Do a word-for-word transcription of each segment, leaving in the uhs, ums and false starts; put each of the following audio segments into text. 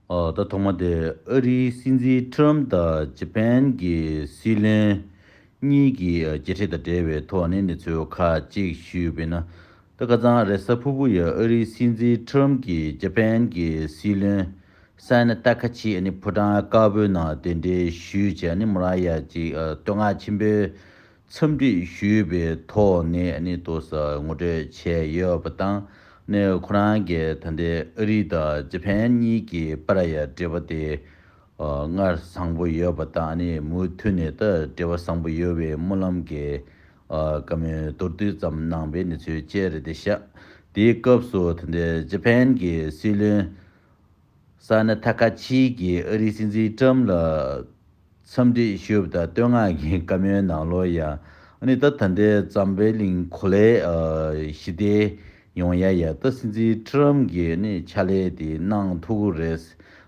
ཨ། ད་ཐོག་མ་དེ་ཨ་རིའི་སྲིད་འཛིན་ཁྲོམ་དང་ཇ་པན་གྱི་སྲིད་བློན་གཉིས་ཀྱི་ཨ་མཇལ་འཕྲད་དང་འབྲེལ་བའི་ཐོག་ནས་གནས་ཚུལ་ཁག་ཅིག་ཞུས་པ་ཡིན་ན། ད་ཁ་སང་རེས་གཟའ་ཕུར་བུ་ཡི་ཨ་རིའི་སྲིད་འཛིན་ཁྲོམ་གྱིས་ཇ་པན་གྱི་སྲིད་བློན་སན་ཏཱ་ཁ་ཆི་ཨ་ནི་ཕོ་བྲང་དཀར་པོའི་ནང་གདན་འདྲེན་ཞུས་བྱས། ཨ་ནི་མོ་རང་ཡ་ཅིག་ཨ་བསྟོད་བསྔགས་ཆེན་པོའི་འཚམས་འདྲི་ཞུས་པའི་ཐོག་ནས་ཨ་ནི་ཏོག་ཙམ་ངོ་སྤྲོད་བྱས་ཡོད་པ་དང་། ཨ་ནི་ཁོ་རང་གིས་ད་ལྟའི་ཨ་རི་དང་ཇ་པན་གཉིས་ཀྱི་བར་ཡ་འབྲེལ་བ་དེ་ཨ་སྔར་བཟང་པོ་ཡོད་པ་དང་། ཨ་ནི་མུ་མཐུད་ནས་ད་འབྲེལ་བ་བཟང་པོ་ཡོད་པའི་སྨོན་ལམ་གྱི་ཨ་བཀའ་མོལ་མདོར་བསྡུས་ཙམ་གནང་པའི་གནས་ཚུལ་བཅས་རེད་བསྡད་ཤག་དེའི་སྐབས་སུ་ད་ལྟའི་ཇ་པན་གྱི་སྲིད་བློན་སན་ཏཱ་ཁ་ཆི་གིས་ཨ་རིའི་སྲིད་འཛིན་ཁྲོམ་ལ་འཚམས་འདྲི་ཞུས་པ་དང་བསྟོད་བསྔགས་ཀྱི་བཀའ་མོལ་ནང་ལོགས་ཡ། ཨ་ནི་ད་ད་ལྟའི་འཛམ་བུའི་གླིང་གོ་ལའི་ཨ་ཞི་བདེ་ཡོང་ཡ་ཡ་ད་སྲིད་འཛིན་ཁྲོམ་གྱིས་ཨ་ནི་ཕྱག་ལས་དེ་གནང་ཐུབ་ཀྱི་རེད།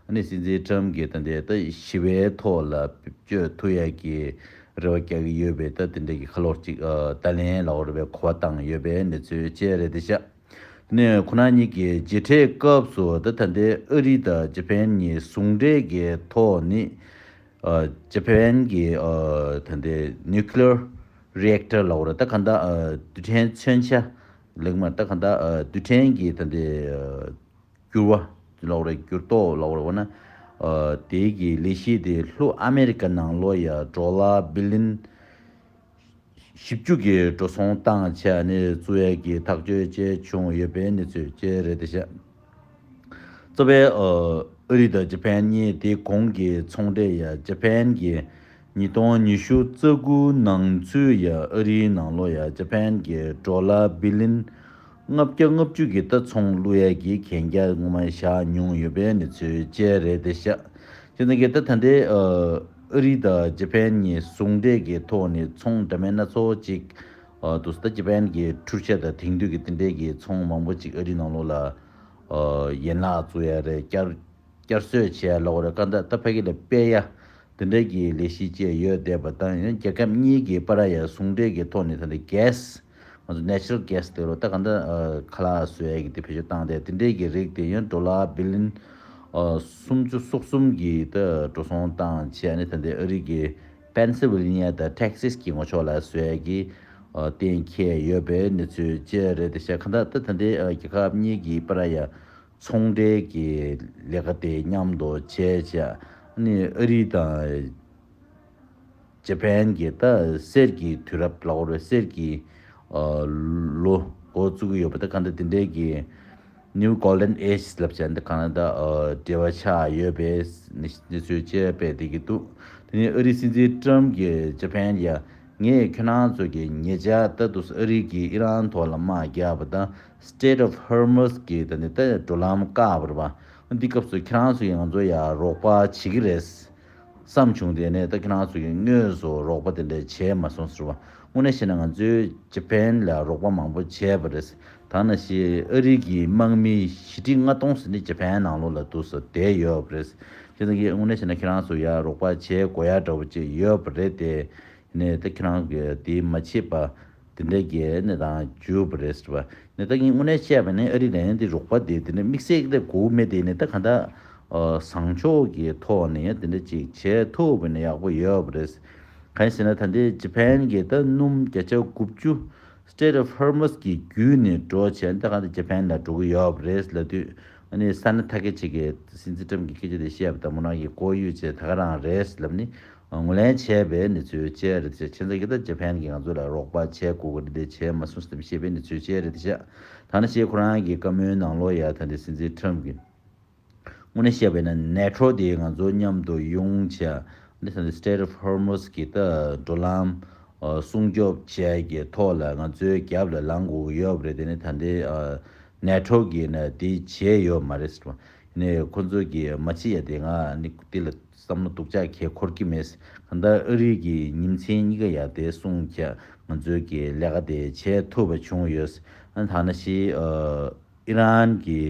ཨ་ནི་སྲིད་འཛིན་ཁྲོམ་གྱིས་ད་ལྟའི་ད་ཞི་བའི་ཐོག་ལ་བེད་སྤྱོད་ཐུབ་ཡ་གི་རེ་བ་རྒྱག་གི་ཡོད་པའི་ད་དེ་འདྲ་གི་ཁ་ལོ་ཅིག་ཨ་བརྡ་ལན་ལབ་དགོས་རེད་པས། གོ་བ་བཏང་ཡོད་པའི་གནས་ཚུལ་བཅས་རེད་བསྡད་ཤག་ནས་ཁོ་རང་གཉིས་ཀྱི་མཇལ་འཕྲད་སྐབས་སུ་ད་ད་ལྟའི་ཨ་རི་དང་ཇ་པན་གཉིས་ཟུང་འབྲེལ་གྱི་ཐོག་ནས་ཨ་ཇ་པན་གྱི་ཨ་ད་ལྟའི་nuclear reactor་ལབ་དགོས་རེད། ད་གང་ལྟར་ཨ་རྡུལ་ཕྲན་མཚོན་ཆ་ལེགས་མ་ད་གང་ལྟར་ཨ་རྡུལ་ཕྲན་གྱི་ད་ལྟའི་ཨ་འགྱུར་བ་ལབ་དགོས་རེད། འགྱུར་ལྡོག་ལབ་དགོས་རེད་བ་ན། ཨ་དེའི་གི་ལས་གཞི་དེ་ལྷོ་ཨ་མེ་རི་ཀ་ནང་ལོགས་ཡ་ཌོ་ལར་བི་ལི་ཡོན་བཞི་བཅུ་གི་འགྲོ་སོང་བཏང་བྱས་ནས་བཙུགས་ཡས་ཀྱི་ཐག་གཅོད་བཅས་བྱུང་ཡོད་པའི་གནས་ཚུལ་བཅས་རེད་བསྡད་ཤག་རྩ་བའི་ཨ་ཨ་རི་དང་ཇ་པན་གཉིས་དེ་གོང་གི་ཚོང་འབྲེལ་ཡ་ཇ་པན་གྱིས་ཉིས་སྟོང་ཉི་ཤུ་རྩ་དགུ་ནང་ཚུད་ཡ་ཨ་རིའི་ནང་ལོགས་ཡ་ཇ་པན་གྱིས་ཌོ་ལར་བི་ལི་ཡོན་ལྔ་བརྒྱ་ལྔ་བཅུ་གི་ད་ཚོང་བླུག་ཡས་ཀྱི་གན་རྒྱ་སྔོན་མ་བཞག་མྱོང་ཡོད་པའི་གནས་ཚུལ་བཅས་རེད་བསྡད་ཤག་བྱས་ཙང་གི་ད་ད་ལྟའི་ཨ་ཨ་རི་དང་ཇ་པན་གཉིས་ཟུང་འབྲེལ་གྱི་ཐོག་ནས་ཚོང་འདྲ་མིན་སྣ་ཚོགས་ཅིག་ཨ་འདུག་ཟེར། ད་ཇ་པན་གྱི་འཕྲུལ་ཆས་དང་དེང་དུས་ཀྱི་དེ་འདྲའི་གི་ཚོང་མང་པོ་ཅིག་ཨ་རིའི་ནང་ལོགས་ལ་ཨ་ཡན་ལག་བཙུགས་ཡ་རེད། བསྐྱར་བསྐྱར་གསོ་བྱས་ལབ་དགོས་རེད། གང་ལྟར་ད་ཕ་གི་ལ་སྤེལ་ཡ་དེ་འདྲ་གི་ལས་གཞི་བཅས་ཡོད་བསྡད་པ་དང་། ཡང་རྒྱལ་ཁབ་གཉིས་ཀྱི་བར་ཡ་ཟུང་འབྲེལ་གྱི་ཐོག་ནས་ད་ལྟ་གྷེ་སི་ང་ཚོ་ནེ་ཅུ་རལ་གྷེ་སི་དེ་རུ་ད་གང་ལྟར་ཨ་ཁ་ལག་བཟོ་ཡ་གི་དེ་བེད་སྤྱོད་བཏང་སྟེ་དེ་འདྲའི་གི་རིགས་དེ་ཡང་ཌོ་ལར་བི་ལི་ཡོན་ཨ་སུམ་ཅུ་སོ་གསུམ་གི་ད་འགྲོ་སོང་བཏང་བྱས་ནས་ད་ལྟའི་ཨ་རི་གི་པེན་སི་ཝེལ་ནི་ཡ་དང་ཊེག་སཱ་སི་གི་ངོས་ཕྱོགས་ལ་བཟོ་ཡ་གི་ཨ་གཏན་འཁེལ་ཡོད་པའི་གནས་ཚུལ་བཅས་རེད་བསྡད་ཤག་གང་ལྟར་ད་ད་ལྟའི་ཨ་རྒྱལ་ཁབ་གཉིས་ཀྱི་བར་ཡ་ཚོང་འབྲེལ་གྱི་ལས་ཀ་དེ་མཉམ་དུ་བྱས་བྱས། ཨ་ནི་ཨ་རི་དང་ཇ་པན་གྱི་ད་གསེར་གྱི་དུས་རབས་ལབ་དགོས་རེད། གསེར་གྱི་ཨ་ལོ་འགོ་བཙུགས་ཀྱི་ཡོད་པ་ད་གང་ལྟར་དེ་འདྲའི་གི་ནིའུ་གོལ་ཌན་ཨེ་ཇི་ལབ་བྱས་འདི་གང་ལྟར་ཨ་འབྲེལ་བ་ཆགས་ཡོད་པའི་གནས་ཚུལ་བཅས་སྤེལ་བསྡད་ཀྱི་འདུག་དེ་ནས་ཨ་རིའི་སྲིད་འཛིན་ཊམ་གྱིས་ཇ་པན་ཡ་ངས་ཁྱོད་རང་ཚོ་གི་ཉེ་ཆར་ད་དུང་ཨ་རི་གིས་ཨི་རན་ཐོག་ལ་དམག་རྒྱག་པ་དང་Strait of Hormuz་གི་ད་ནི་ད་འགྲུལ་ལམ་བཀག་པ་རེད་པ། འདི་སྐབས་སུ་ཁྱེད་རང་ཚོ་གིས་ང་ཚོ་ཡ་རོགས་པ་བྱེད་ཀྱི་རེད་བསམ་བྱུང་། དེ་ནས་ད་ཁྱེད་རང་ཚོ་གིས་དངོས་སུ་རོགས་པ་དེ་འདྲ་བྱས་མ་སོང་ཟེར་བ། དངོས་གནས་བཤད་ན་ང་ཚོས་ཇ་པན་ལ་རོགས་པ་མང་པོ་བྱས་པ་རེད། ད་ནང་བཞིན་ཨ་རི་གི་དམག་མི་བཞི་ཁྲི་ལྔ་སྟོང་ཟེར་ནས་ཇ་པན་ནང་ལོགས་ལ་འདུག་སེ་བསྡད་ཡོད་པ་རེད། བྱས་ཙང་གི་དངོས་གནས་བཤད་ན་ཁྱེད་རང་ཚོ་ཡ་རོགས་པ་བྱེད་དགོས་ཡ་འདྲ་བོ་ཅིག་ཡོད་པ་རེད་དེ། ནས་ད་ཁྱེད་རང་གིས་དེ་མ་བྱེད་པ་དེ་འདྲ་གི་གནས་སྟངས་འགྱུར་བ་རེད་ཟེར་བ། ནས་ད་ངས་དངོས་གནས་བཤད་པ་ནི་ཨ་རི་ལ་ཡང་དེ་རོགས་པ་དེ་དེ་འདྲ་དམིགས་བསལ་གྱི་དགོས་མེད་དེ། ནས་ད་གང་ལྟར་ཨ་བཟང་ཕྱོགས་ཀྱི་ཐོག་ནས་ཡང་དེ་འདྲ་ཅིག་བྱས་ཐུབ་པ་ན་ཡག་པོ་ཡོད་པ་རེད། གང་ཡིན་ཟེར་ན་ད་ལྟའི་ཇ་པན་གྱི་ད་སྣུམ་བརྒྱ་ཆ་དགུ་བཅུ་Strait of Hormuz་གི་བརྒྱུད་ནས་འགྲོ་བྱས་ད་གང་ལྟར་ཇ་པན་ལ་འགྲོ་གི་ཡོད་པ་རེད་ལབ་དུས། ཨ་ནི་སན་ཏཱ་ཁ་ཆི་གིས་སྲིད་འཛིན་ཊམ་གྱི་སྐད་ཆ་དེ་བཤད་པ་དང་མོ་རང་གིས་ལྐོག་གཡོ་བྱས་ད་ག་རང་རེད་ལབ་ནི་ངོས་ལེན་བྱས་པའི་གནས་ཚུལ་བཅས་རེད་ཤག་བྱས་ཙང་གི་ད་ཇ་པན་གྱིས་ང་ཚོ་ལ་རོགས་པ་བྱས་དགོས་ཀྱི་རེད་དེ་བྱས་མ་སོང་ཟེར་བཤད་པའི་གནས་ཚུལ་བཅས་རེད་ཤག་ད་ནང་བཞིན་ཁོ་རང་གི་བཀའ་མོལ་ནང་ལོགས་ཡ་ད་ལྟའི་སྲིད་འཛིན་ཊམ་གྱིས་དངོས་གནས་བཤད་པ་ཡིན་ན་ནེ་ཊོ་དེ་ང་ཚོ་མཉམ་དུ་ཡོང་བྱས་འདི་ད་ལྟའི་Strait of Hormuz་གི་ད་འགྲུལ་ལམ་ཨ་སྲུང་སྐྱོབ་བྱས་ཀྱི་ཐོག་ལ་ང་ཚོའི་རྒྱབ་ལ་ལངས་དགོས་ཀྱི་ཡོད་པ་རེད། དེ་ནི་ད་ལྟའི་ཨ་ནེ་ཊོ་གིས་ནི་དེ་བྱས་ཡོད་མ་རེད་ཟེར་བ། ནས་ཁོ་ཚོ་གིས་མ་བྱེད་ཡ་དེ་ང་ནི་དེ་ལ་བསམ་བློ་སྡུག་ཅག་གས་འཁོར་གྱི་མེད། གང་ལྟར་ཨ་རི་གིས་ཉིན་མཚན་གཉིས་ཀ་ཡ་དེ་སྲུང་བྱས་ང་ཚོའི་གི་ལས་ཀ་དེ་བྱས་ཐུབ་པ་བྱུང་ཡོད། ཨ་ད་ནང་བཞིན་ཨ་ཨི་རན་གྱི་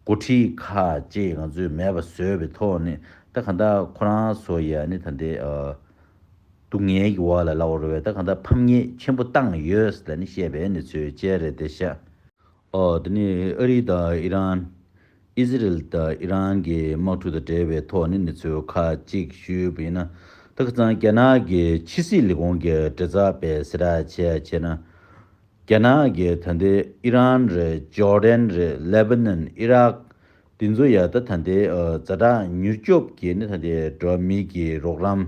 འགོ་ཁྲིད་ཁག་ཅིག་ང་ཚོས་མེད་པ་བཟོས་པའི་ཐོག་ནས་ད་གང་ལྟར་ཁོ་རང་ཚོ་ཡ་ནི་ད་ལྟའི་ཨ་སྡུག་བསྔལ་གྱི་འོག་ལ་ལབ་དགོས་རེད་པས། ད་གང་ལྟར་ཕམ་ཉེས་ཆེན་པོ་བཏང་ཡོད་ལབ་ནས་བཤད་པའི་གནས་ཚུལ་བཅས་རེད་བསྡད་ཤག་ཨོ་དེ་ནས་ཨ་རི་དང་ཨི་རན་ ཨི་ཟི་རེལ་དང་ཨི་རན་གྱི་དམག་འཁྲུག་དང་འབྲེལ་བའི་ཐོག་ནས་གནས་ཚུལ་ཁག་ཅིག་ཞུས་པ་ཡིན་ན། ད་ཁ་སང་རྒྱ་ནག་གི་ཕྱི་སྲིད་ལས་ཁུངས་ཀྱི་མགྲིན་ཚབ་པས་གསལ་བསྒྲགས་བྱས་བྱས་ན། རྒྱ་ནག་གིས་ད་ལྟའི་ཨི་རན་རེད། ཇོར་ཌན་རེད། ལེ་བྷ་ནན། ཨི་རག་འདི་ཚོ་ཡ་ད་ད་ལྟའི་ཨ་ཛ་དྲག་མྱུར་སྐྱོབ་ཀྱི་ནི་ད་ལྟའི་འགྲོ་བ་མི་གི་རོགས་རམ་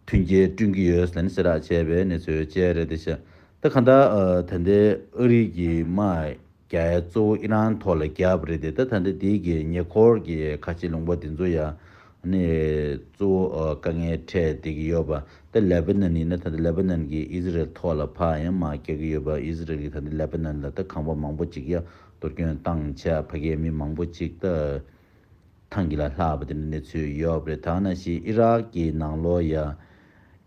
མཐུན་རྐྱེན་བསྐྲུན་གྱི་ཡོད་ཟེར་ནས་གསལ་བསྒྲགས་བྱས་པའི་གནས་ཚུལ་བཅས་རེད་དེ་ཤག་ད་གང་ལྟར་ཨ་ད་ལྟའི་ཨ་རི་གི་དམག་རྒྱག་ཡ་གཙོ་བོ་ཨི་རན་ཐོག་ལ་རྒྱབ་པ་རེད་དེ། ད་ད་ལྟ་དེའི་གི་ཉེ་འཁོར་གྱི་ཁ་ཆེ་ལུང་པ་དེ་ཚོ་ཡ་ནི་གཙོ་བོ་ཨ་དཀའ་ངལ་འཕྲད་བསྡད་ཀྱི་ཡོད་པ། ད་ལེ་བྷ་ནན་ཡིན་ན་ད་ལྟ་ལེ་བྷ་ནན་གྱིས་ཨི་ཟི་རེལ་ཐོག་ལ་ཕར་ཡང་དམག་རྒྱག་གི་ཡོད་པ། ཨི་ཟི་རེལ་གྱིས་ད་ལྟ་ལེ་བྷ་ནན་ལ་ད་ཁང་པ་མང་པོ་ཅིག་ཡ་གཏོར་སྐྱོན་བཏང་བྱས་ཕ་གིའི་མི་མང་པོ་ཅིག་ད་ཐང་གི་ལ་ལྷག་པ་དེ་འདྲ་གནས་ཚུལ་ཡོད་པ་རེད། ད་ནང་བཞིན་ཨི་རག་གི་ནང་ལོགས་ཡ་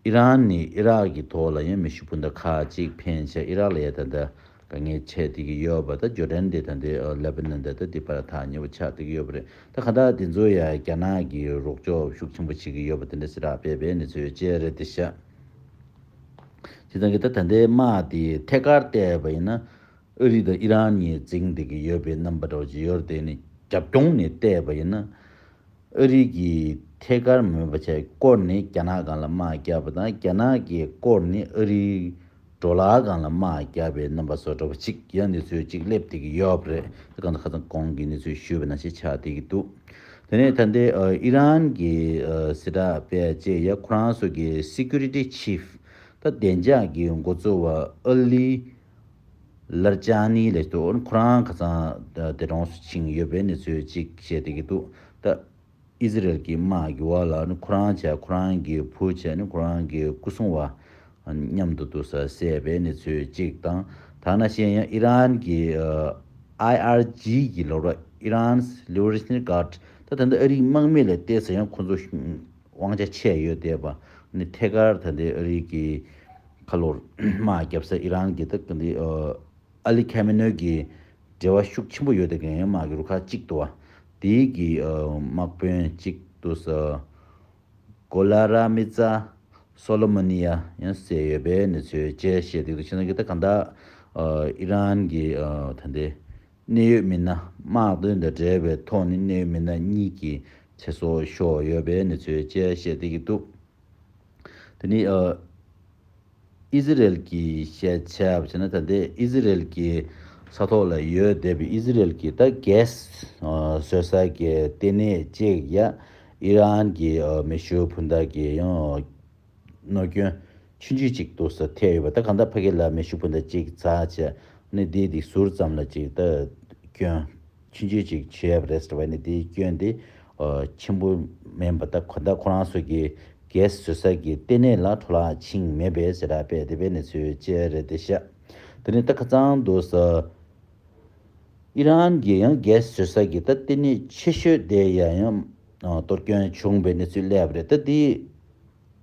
ཨི་རན་ནས་ཨི་རག་གི་ཐོག་ལ་ཡང་མེ་ཤུགས་འཕུར་མདའ་ཁག་ཅིག་འཕེན་བྱས་ཨི་རག་ལ་ཡ་ད་ལྟ་དཀའ་ངལ་འཕྲད་བསྡད་ཀྱི་ཡོད་པ། ད་ཇོར་ཌན་དེ་ད་ལྟའི་ཨ་ལེ་བྷ་ནན་དང་ད་དེ་བར་ཐག་ཉེ་བོ་ཆགས་བསྡད་ཀྱི་ཡོད་པ་རེད། ད་གང་ལྟར་དེ་ཚོ་ཡ་རྒྱ་ནག་གིས་རོགས་སྐྱོབ་ཤུགས་ཆེན་པོ་བྱེད་ཀྱི་ཡོད་པ་དེ་འདྲ་གསལ་བསྒྲགས་སྤེལ་བའི་གནས་ཚུལ་བཅས་རེད་དེ་ཤག་བྱས་ཙང་གི་ད་ད་ལྟའི་དམག་དེ་ཐད་ཀར་བལྟས་པ་ཡིན་ན་ཨ་རི་དང་ཨི་རན་གཉིས་འཛིང་བསྡད་ཀྱི་ཡོད་པའི་རྣམ་པ་འདྲ་བོ་ཅིག་ཡོད་རེད་དེ། ནི་རྒྱབ་ལྗོངས་ནས་བལྟས་པ་ཡིན་ན་ཨ་རི་གིས་ཐད་ཀར་མིན་པ་བྱས་བསྐོར་ནས་རྒྱ་ནག་སྒང་ལ་དམག་བརྒྱབ་པ་དང་། རྒྱ་ནག་གིས་བསྐོར་ནས་ཨ་རིའི་ཌོ་ལར་སྒང་ལ་དམག་བརྒྱབ་པའི་རྣམ་པ་བཟོ་འདྲ་བོ་ཅིག་ཡང་གནས་ཚུལ་ཅིག་སླེབས་བསྡད་ཀྱི་ཡོད་པ་རེད། ད་གང་ལྟར་ཁ་སང་གོང་གི་གནས་ཚུལ་ཞུས་པ་ནང་བཞིན་ཆགས་བསྡད་ཀྱི་འདུག་དེ་ནས་ད་ལྟའི་ཨ་ཨི་རན་གྱི་ཨ་གསལ་བསྒྲགས་སྤེལ་བྱས་ཡ་ཁོ་རང་ཚོ་གི་སི་ཀུ་རི་ཊི་ཆིཕ་ད་བདེ་འཇགས་ཀྱི་འགོ་གཙོ་བ་ཨ་ལི་ལར་ཅཱ་ནི་ལབ་འདུག་ཁོ་རང་ཁ་སང་འདས་གྲོངས་སུ་ཕྱིན་ཡོད་པའི་གནས་ཚུལ་ཅིག་བཤད་བསྡད་ཀྱི་འདུག་ད་ཨི་ཟི་རེལ་གྱི་དམག་གི་འོག་ལ་ནི་ཁོ་རང་བྱས་ཁོ་རང་གི་བུ་བྱས་ནི་ཁོ་རང་གི་སྐུ་སྲུང་བ་མཉམ་དུ་འདུག་ས་བསད་པའི་གནས་ཚུལ་གཅིག་དང་། ད་ནང་བཞིན་ཡང་ཨི་རན་གྱི་ཨ་ཨའི་ཨར་ཇི་གི་ལབ་རོགས། Iran's Revolutionary Guard། ད་ད་ལྟ་ཨ་རིའི་དམག་མི་ལ་བལྟས་ཚེ་ཡང་ཁོ་ཚོ་དབང་ཆ་ཆེ་ཡོད་བསྡད་པ། ནི་ཐད་ཀར་ད་ལྟའི་ཨ་རི་གི་ཁ་ལོར་དམག་བརྒྱབ་ས་ཨི་རན་གྱི་ད་ག་འདི་ཨ་ཨ་ལི་ཁེ་མེ་ནོ་གི་འབྲེལ་བ་ཤུགས་ཆེན་པོ་ཡོད་དེ་གའི་དམག་གི་རུ་ཁག་གཅིག་འདུག་བ། དེའི་གི་ཨ་དམག་དཔོན་གཅིག་འདུག་ས། གོ་ལ་ར་མི་ཙ་སོ་ལོ་མོ་ནི་ཡ་ཡང་བསད་ཡོད་པའི་གནས་ཚུལ་བཅས་བཤད་དེ་འདུག་བྱས་ཙང་གི་ད་གང་ལྟར་ཨ་ཨི་རན་གྱི་ཨ་ད་ལྟའི་གནད་ཡོད་མི་སྣ་དམག་དོན་དང་འབྲེལ་བའི་ཐོག་ནས་གནད་ཡོད་མི་སྣ་གཉིས་ཀྱི་ཚེ་སྲོག་ཤོར་ཡོད་པའི་གནས་ཚུལ་བཅས་བཤད་བསྡད་ཀྱི་འདུག་དེ་ནི་ཨ་ཨི་ཟི་རེལ་གྱིས་བཤད་བྱས་པ་བྱས་ན། ད་ལྟའི་ཨི་ཟི་རེལ་གྱི་ས་ཐོག་ལ་ཡོད་བསྡད་པའི་ཨི་ཟི་རེལ་གྱི་ད་གེ་སི་ཨ་བཟོ་ས་གི་ལྟེ་གནས་གཅིག་ཡ་ཨི་རན་གྱི་ཨ་མེ་ཤུགས་འཕུར་མདའ་གི་ཡང་གནོད་སྐྱོན་ཆུང་ཆུང་ཅིག་འདུག་ས་ཐེབས་ཡོད་པ། ད་གང་ལྟར་ཕ་གི་ལ་མེ་ཤུགས་འཕུར་མདའ་གཅིག་འཛག་བྱས་ནས་དེ་དེ་ཟུར་ཙམ་ལ་ཅིག་ད་སྐྱོན་ཆུང་ཆུང་ཅིག་བྱས་པ་རེད་ཟེར་བ་ནི། དེའི་སྐྱོན་དེ་ཨ་ཆེན་པོ་མིན་པ། ད་གང་ལྟར་ཁོ་རང་ཚོ་གི་གེ་སི་བཟོ་ས་གི་ལྟེ་གནས་ལ་འཕྲོ་བརླག་ཕྱིན་མེད་པའི་གསལ་བསྒྲགས་སྤེལ་བསྡད་པའི་གནས་ཚུལ་བཅས་རེད་དེ་ཤག་དེ་ནས་ད་ཁ་སང་འདུག་ས་ཨི་རན་གྱི་ཡང་གེ་སི་བཟོ་ས་གི་ད་ལྟེ་གནས་ཆེ་ཤོས་དེ་ཡ་ཡང་ཨ་གཏོར་སྐྱོན་བྱུང་བའི་གནས་ཚུལ་སླེབས་པ་རེད། ད་དེ་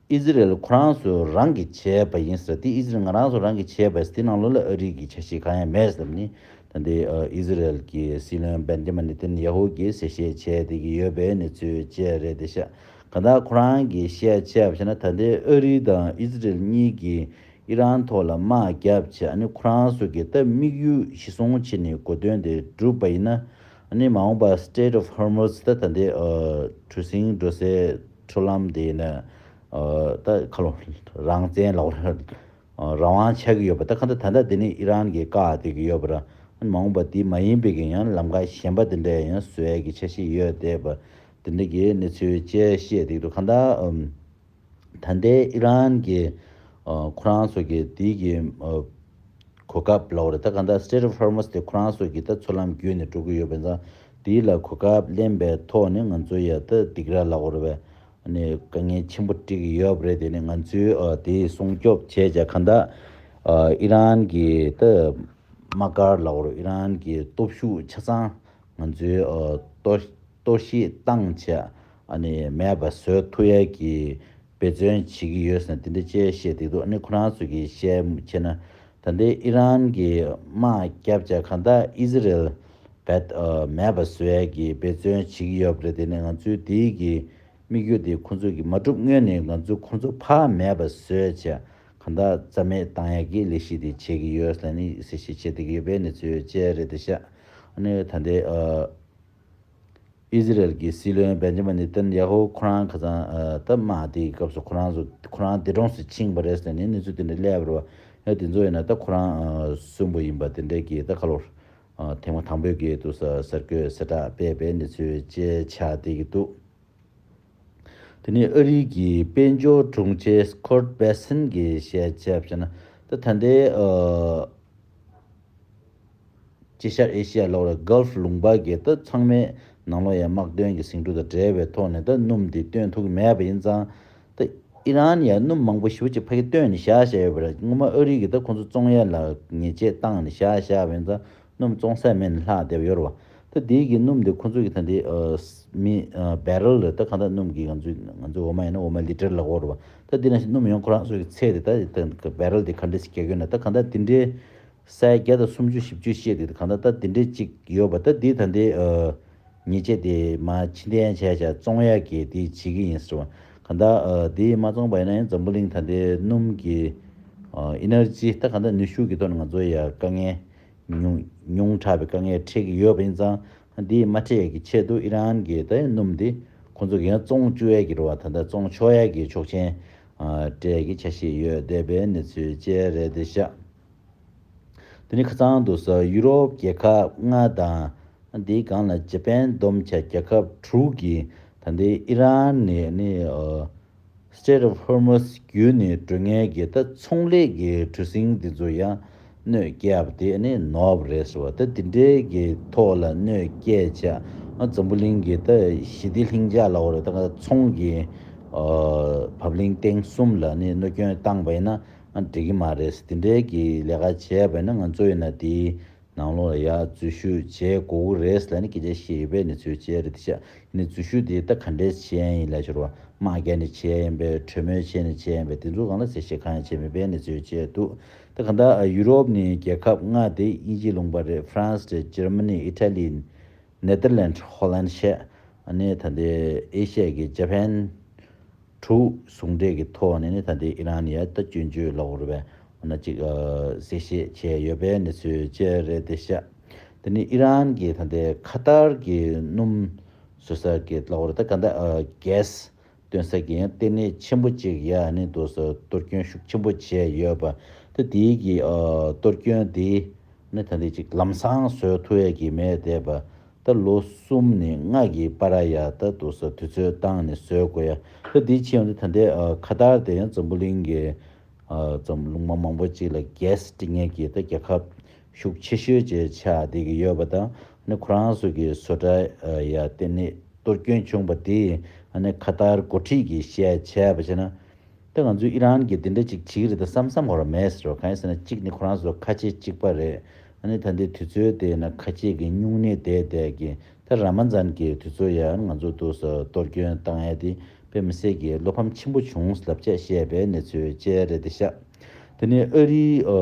ཨི་ཟི་རེལ་ཁོ་རང་ཚོ་རང་གིས་བྱས་པ་ཡིན་ཟེར། དེ་ཨི་ཟི་རེལ་ང་རང་ཚོ་རང་གིས་བྱས་པ་ཡིན་ཟེར། དེ་ནང་ལོགས་ལ་ཨ་རི་གི་འཆར་གཞི་གང་ཡང་མེད་ཟེར་ནི། ད་ལྟའི་ཨ་ཨི་ཟི་རེལ་གྱི་སྲིད་བློན་བེན་ཇ་མིན་ནེ་ཐན་ཡ་ཧུ་གིས་གསལ་བཤད་བྱས་བསྡད་ཀྱི་ཡོད་པའི་གནས་ཚུལ་བཅས་རེད་དེ་ཤག་གང་ལྟར་ཁོ་རང་གིས་བཤད་བྱས་པ་བྱས་ན། ད་ལྟའི་ཨ་རི་དང་ཨི་ཟི་རེལ་གཉིས་ཀྱིས་ཨི་རན་ཐོག་ལ་དམག་བརྒྱབ་བྱས། ཨ་ནི་ཁོ་རང་ཚོ་གི་ད་དམིགས་ཡུལ་གཞི་བཟུང་བྱས་ནས་གོ་དོན་དེ་བསྒྲུབས་པ་ཡིན་ན། ཨ་ནི་མ་འོངས་པ་Strait of Hormuz ད་ད་ལྟའི་ཨ་གྲུ་གཟིངས་འགྲོ་སའི་འཕྲུལ་ལམ་དེ་ཡིན་ན་ཨ་ད་ཁ་ལོ་རང་བཙན་ལབ་ར་ཨ་རང་དབང་ཆགས་ཀྱི་ཡོད་པ། ད་གང་ལྟར་ད་ལྟ་དེ་ནི་ཨི་རན་གྱིས་བཀག་བསྡད་ཀྱི་ཡོད་པ་ར། ཨ་ནི་མ་འོངས་པ་དེ་མ་ཡིན་པའི་གི་ཡང་ལམ་ཁ་གཞན་པ་དེ་འདྲ་ཡང་བཟོ་ཡས་ཀྱི་འཆར་གཞི་ཡོད་བསྡད་པ། དེ་འདྲ་གི་གནས་ཚུལ་བཅས་བཤད་བསྡད་ཀྱི་འདུག་གང་ལྟར་ཨམ། ད་ལྟའི་ཨི་རན་གྱི་ཨ་ཁོ་རང་ཚོ་གི་དེའི་གི་ཨ་གོ་སྐབས་ལབ་དགོས་རེད། ད་གང་ལྟར་Strait of Hormuz དེ་ཁོ་རང་ཚོ་གི་ད་མཚོ་ལམ་བརྒྱུད་ནས་འགྲོ་གི་ཡོད་པ་ཡིན་ཙང་། དེའི་ལ་གོ་སྐབས་ལེན་པའི་ཐོག་ནས་ང་ཚོ་ཡ་ད་སྡིགས་ར་ལབ་དགོས་རེད་པས། ཨ་ནི་དཀའ་ངལ་ཆེན་པོ་འཕྲད་ཀྱི་ཡོད་པ་རེད། དེ་ནི་ང་ཚོའི་ཨ་དེ་སྲུང་སྐྱོབ་བྱས་བྱས་གང་ལྟར་ཨ་ཨི་རན་གྱི་ད་དམག་སྒར་ལབ་དགོས་རེད། ཨི་རན་གྱི་སྟོབས་ཤུགས་ཆ་ཚང་ང་ཚོའི་ཨ་གཏོར་གཏོར་བཤིག་བཏང་བྱས་ཨ་ནི་མེད་པ་བཟོ་ཐུབ་ཡས་ཀྱི་འབད་བརྩོན་བྱེད་ཀྱི་ཡོད་ཟེར་ནས་དེ་འདྲ་ཅིག་བཤད་བསྡད་འདུག་ཨ་ནི་ཁོ་རང་ཚོ་གིས་བཤད་བྱས་ན། ད་ལྟའི་ཨི་རན་གྱི་དམག་བརྒྱབ་བྱས་གང་ལྟར་ཨི་ཟི་རེལ་བད་ཨ་མེད་པ་བཟོ་ཡས་ཀྱི་འབད་བརྩོན་བྱེད་ཀྱི་ཡོད་པ་རེད། དེ་ནས་ང་ཚོའི་དེའི་གི་དམིགས་ཡུལ་དེ་ཁོ་ཚོ་གིས་མ་འགྲུབ་སྔོན་ནས་ང་ཚོས་ཁོ་ཚོ་ཕར་མེད་པ་བཟོས་བྱས་གང་ལྟར་རྩ་མེད་བཏང་ཡས་ཀྱི་ལས་གཞི་དེ་བྱེད་ཀྱི་ཡོད་ཟེར་ནས་གསལ་བཤད་བྱེད་བསྡད་ཀྱི་ཡོད་པའི་གནས་ཚུལ་བཅས་རེད་དེ་ཤག་ཨ་ནི་ད་ལྟའི་ཨ་ ཨི་ཟི་རལ་གྱི་སྲིད་བློན་བེན་ཇ་མིན་ནེ་ཏན་ཡ་ཧུ་ཁོ་རང་ཁ་སང་ཨ་ད་དམག་དེའི་སྐབས་སུ་ཁོ་རང་ཚོ་ཁོ་རང་འདས་གྲོངས་སུ་ཕྱིན་པ་རེད་ཟེར་ནས་གནས་ཚུལ་དེ་འདྲ་སླེབས་པ་རེད་བ། ཡང་དེ་ཚོ་ཡིན་ན་ད་ཁོ་རང་ཨ་གསོན་པོ་ཡིན་པ་དེ་འདྲའི་གི་ད་ཁ་ལོར་ཨ་ཐེངས་མ་དང་པོའི་གི་དུ་ས་གསར་འགོད་གསལ་བསྒྲགས་སྤེལ་བའི་གནས་ཚུལ་བཅས་ཆགས་བསྡད་ཀྱི་འདུག་དེ་ནས་ཨ་རི་གི་དཔལ་འབྱོར་དྲུང་ཆེ་སི་ཀོཊ་བྷེ་སན་གྱིས་བཤད་བྱས་པ་བྱས་ན་ད་ད་ལྟའི་ཨ། དཀྱིལ་ཤར་ཨེ་ཤི་ཡ་ལ་ལ་གྷལ་ཕ་ལུང་པ་གི་ད་ཚང་མའི་ནང་ལོགས་ཡ་དམག་དོན་གྱི་ཟིང་འཁྲུག་དང་འབྲེལ་བའི་ཐོག་ནས་ད་སྣུམ་དེ་སྟོན་ཐུབ་ཀྱི་མེད་པ་ཡིན་ཙང་། ད་ཨི་རན་ཡ་སྣུམ་མང་པོ་ཞེ་པོ་ཅིག་ཕ་གི་བཏོན་ནས་བཞག་བཞག་ཡོད་པ་རེད། སྔོན་མ་ཨ་རི་གིས་ད་ཁོང་ཚོ་བཙོང་ཡ་ལ་ཉེས་ཆད་བཏང་ནས་བཞག་བཞག་པ་ཡིན་ཙང་སྣུམ་བཙོང་ས་མེད་ནས་ལྷག་བསྡད་པ་ཡོད་རེད་བ། ད་དེའི་གི་སྣུམ་དེ་ཁོང་ཚོ་གི་ད་འདི་ཨ་མི་ཨ་བེ་རལ་རེད། ད་གང་ལྟར་སྣུམ་གི་ང་ཚོ་ང་ཚོ་འོ་མ་ཡིན་ན་འོ་མ་ལི་ཊར་ལ་གོ་རེད་བ། ད་འདི་ནང་བཞིན་སྣུམ་ཡོང་ཁོ་རང་ཚོ་གི་ཚད་དེ་ད་ད་བེ་རལ་དེ་ག་འདྲས་ཤིག་རྒྱག་གི་ཡོད་ན་ད་གང་ལྟར་དེ་འདྲའི། ས་ཡ་བརྒྱ་དང་སུམ་ཅུ་བཞི་བཅུ་བཤད་དེ་གང་ལྟར་ད་དེ་འདྲའི་གཅིག་ཡོད་པ་ད་འདི་ད་འདི་ཨ་ཉེས་ཆད་དེ་མ་ཕྱིར་འཐེན་བྱས་བྱས་བཙོང་ཡག་གི་དེ་བྱེད་ཀྱི་ཡིན་ཟེར་བ། གང་ལྟར་ཨ་དེ་མ་བཙོང་པ་ཡིན་ན་ཡང་འཛམ་བུ་གླིང་ད་ལྟའི་སྣུམ་གྱི་ཨ་ཨེ་ནར་ཇི་ད་གང་ལྟར་ནུས་ཤུགས་ཀྱི་ཐོག་ནས་ང་ཚོ་ཡ་དཀའ་ངལ་ཉུང་ཉུང་དྲགས་པའི་དཀའ་ངལ་འཕྲད་ཀྱི་ཡོད་པ་ཡིན་ཙང་འདི་མ་འཕྲད་ཡག་གི་ཆེད་དུ་ཨི་རན་གྱི་ད་ཡང་སྣུམ་འདི་ཁོང་ཚོ་གི་ཡང་བཙོང་བཅུག་ཡག་གི་རེད་བ། ད་ལྟ་བཙོང་ཆོག་ཡག་གི་ཆོག་མཆན་ཨ་སྤྲད་ཀྱི་འཆར་གཞི་ཡོད་བསྡད་པའི་གནས་ཚུལ་བཅས་རེད་དེ་ཤག་དེ་ནི་ཁ་སང་དུ་ས་ཡུ་རོབ་རྒྱལ་ཁབ་ལྔ་དང་དེའི་སྒང་ལ་ཇ་པན་བསྡོམས་བྱས་རྒྱལ་ཁབ་དྲུག་གིས་ད་ལྟའི་ཨི་རན་ནས་ནི་ཨ་Strait of Hormuz བརྒྱུད་ནས་འགྲོ་མཁན་གྱི་ད་ཚོང་ལས་ཀྱི་གྲུ་གཟིངས་འདི་ཚོ་ཡང་གནོད་སྐྱེལ་བ་དེ་ནི་ནོར་བ་རེད་ཟེར་བ། ད་དེ་འདྲའི་གི་ཐོག་ལ་གནོད་སྐྱེལ་བྱས་ཨ་འཛམ་བུ་གླིང་གི་ད་ཞི་བདེ་ལྷིང་འཇགས་ལ་འོ་རེད། ད་ཚོང་གི་ཨ་བབ་བརླིང་སྟེང་གསུམ་ལ་ནི་གནོད་སྐྱོན་བཏང་བ་ཡིན་ན་ཨ་འགྲིག་གི་མ་རེད། དེ་འདྲའི་གི་ལས་ཀ་བྱས་པ་ཡིན་ན་ང་ཚོ་ཡིན་ན་དེའི་ནང་ལོགས་ལ་ཡར་འཛུལ་ཞུགས་བྱེད་དགོས་ཀྱི་རེད་ཟེར་ནས་སྐད་ཆ་བཤད་ཡོད་པའི་གནས་ཚུལ་བཅས་རེད་ཤག་ནས་འཛུལ་ཞུགས་དེ་ད་ག་འདྲས་བྱས་ཡིན་ལབ་ཤོར་བ་དམག་རྒྱག་ནས་བྱས་ཡིན་པས་གྲོས་མོལ་བྱས་ནས་བྱས་ཡིན་པས་དེ་ཚོ་སྒང་ལ་གསལ་བཤད་གང་ཡང་བྱས་མེད་པའི་གནས་ཚུལ་བཅས་འདུག་ད་གང་ལྟར་ཡུ་རོབ་ནས་རྒྱལ་ཁབ་ལྔ་དེ་དབྱིན་ཇིའི་ལུང་པ་རེད། ཧྥ་རན་སི་རེད། འཇར་མ་ནི། ཨི་ཊ་ལི། ནེ་དར་ལན། ཧོ་ལན་ཤད། ཨ་ནི་ད་ལྟའི་ཨེ་ཤ་ཡ་གི་ཇ་པན། དྲུག་ཟུང་འབྲེལ་གྱི་ཐོག་ནས་ནི་ད་ལྟའི་ཨི་རན་ཡ་ད་སྐྱོན་བརྗོད་ལོག་རུ་བས་འོ་ན་ཅིག་ཨ་གསལ་བཤད་བྱས་ཡོད་པའི་གནས་ཚུལ་བཅས་རེད་དེ་ཤག་དེ་ནི་ཨི་རན་གྱི་ད་ལྟའི་ཁ་ཏར་གྱི་སྣུམ་བཟོ་ས་གི་ལོག་རུ་ད་ག་ད་ཨ་གེ་སི་སྟོན་ས་གི་ཡང་ལྟེ་གནས་ཆེན་པོ་ཅིག་ཡ་ནི་འདུག་ས་གཏོར་སྐྱོན་ཤུགས་ཆེན་པོ་བྱས་ཡོད་པ། ད་དེའི་གི་ཨ་གཏོར་སྐྱོན་དེ་ནི་ད་ལྟའི་ཅིག་ལམ་སང་བཟོ་ཐུབ་ཡ་གི་མེད་བསྡད་པ། ད་ལོ་གསུམ་ནས་ལྔ་གི་བར་ཡ་ད་དུ་ས་དུས་ཚོད་བཏང་ནས་བཟོས་དགོས་ཡ། ད་འདི་ཕྱིན་ཡོང་དུས་ད་ལྟའི་ཨ་ཁ་ཏར་དེ་ཡང་འཛམ་བུ་གླིང་གི་ཨ་འཛམ་ལུང་མ་མང་པོ་ཅིག་ལ་གེ་སི་སྤྲད་མཁན་གྱི་ད་རྒྱལ་ཁབ་ཤུགས་ཆེ་ཤོས་ཅིག་ཆགས་བསྡད་ཀྱི་ཡོད་པ་དང་ནི་ཁོ་རང་ཚོ་གི་བཟོ་གྲྭ་ཨ་ཡ་དེ་ནི་གཏོར་སྐྱོན་བྱུང་པ་དེ་ཨ་ནི་ཁ་ཏར་འགོ་ཁྲིད་ཀྱིས་བཤད་བྱས་པ་བྱས་ན། ད་ང་ཚོས་ཨི་རན་གྱིས་འདི་འདྲ་ཅིག་བྱེད་ཀྱི་རེད་ད་བསམ་བསམ་ཁོ་རང་མེད་ཟེར་བ། གང་ཡིན་ཟེར་ན་གཅིག་ནི་ཁོ་རང་ཚོ་ཁ་ཆེ་གཅིག་པ་རེད། ཨ་ནི་ད་ལྟའི་དུས་ཚོད་དེ་ན་ཁ་ཆེ་གི་སྨྱུང་གནས་བསྡད་བསྡད་ཀྱི་ད་ར་མ་ཛན་གྱི་དུས་ཚོད་ཡང་ང་ཚོ་འདུག་ས་གཏོར་སྐྱོན་བཏང་ཡ་དེ་དཔེ་མི་སྲིད་ཀྱི་བློ་ཕམ་ཆེན་པོ་བྱུང་ལབ་བྱས་བཤད་པའི་གནས་ཚུལ་བཅས་རེད་དེ་ཤག་དེ་ནས་ཨ་རིའི་ཨ་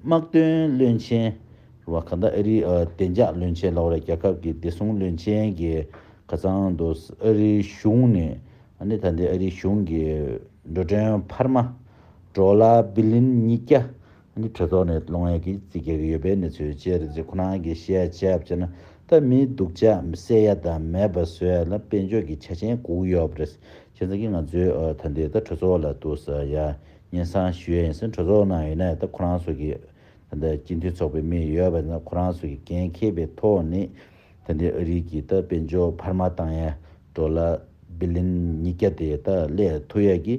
དམག་དོན་བློན་ཆེན་རེད་བ། གང་ལྟར་ཨ་རིའི་ཨ་བདེ་འཇགས་བློན་ཆེན་ལབ་དགོས་རེད། རྒྱལ་ཁབ་ཀྱི་བདེ་སྲུང་བློན་ཆེན་གྱིས་ཁ་སང་དུ་ཨ་རིའི་གཞུང་ནས་ཨ་ནི་ད་ལྟའི་ཨ་རིའི་གཞུང་གི་འགྲོ་གྲོན་འཕར་མ་ཌོ་ལར་བི་ལིན་ཉིས་བརྒྱ་ཨ་ནི་གྲོས་ཚོགས་ནས་སློང་ཡས་ཀྱི་རྩིས་རྒྱག་གི་ཡོད་པའི་གནས་ཚུལ་བཅས་རེད། ཅེས་ཁོ་རང་གིས་བཤད་བྱས་པ་བྱས་ན་ད་མིའི་སྡུག་ཅག་བསལ་ཡ་དང་མེད་པ་བཟོ་ཡ་ལ་དཔལ་འབྱོར་གྱི་ཆ་རྐྱེན་དགོས་ཀྱི་ཡོད་པ་རེད། བྱས་ཙང་གི་ང་ཚོའི་ཨ་ད་ལྟའི་ད་གྲོས་ཚོགས་ལ་འདུག་ས་ཡ་སྙན་སེང་ཞུ་ཡ་ཡིན་ཟེར་གྲོས་ཚོགས་ནང་ཡིན་ན་ཡང་ད་ཁོ་རང་ཚོ་གི་ད་ལྟ་སྤྱི་འཐུས་ཚོགས་པའི་མི་ཡོད་པ་ན་ཁོ་རང་ཚོ་གི་འགན་འཁྱེར་བའི་ཐོག་ནས་ད་ལྟའི་ཨ་རི་གི་ད་དཔལ་འབྱོར་འཕར་མ་བཏང་ཡ་ཌོ་ལར་བི་ལིན་ཉིས་བརྒྱ་དེ་ད་སླེབས་ཐུབ་ཡ་གི་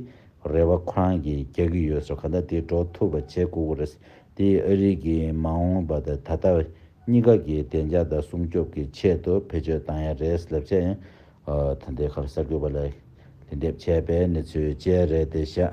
རེ་བ་ཁོ་རང་གིས་རྒྱག་གི་ཡོད་ཟེར། གང་ལྟར་དེ་འགྲོ་ཐུབ་པ་བྱེད་དགོས་ཀྱི་རེད། དེ་ཨ་རི་གི་མ་འོངས་པ་དང་ད་ལྟ་གཉིས་ཀ་གི་བདེ་འཇགས་དང་སྲུང་སྐྱོབ་ཀྱི་ཆེད་དུ་བེད་སྤྱོད་བཏང་ཡ་རེད་ལབ་བྱས་ཡང་ད་ལྟའི་ཁར་གསར་འགོད་པ་ལ་ལན་འདེབས་བྱས་པའི་གནས་ཚུལ་བཅས་རེད་དེ་ཤག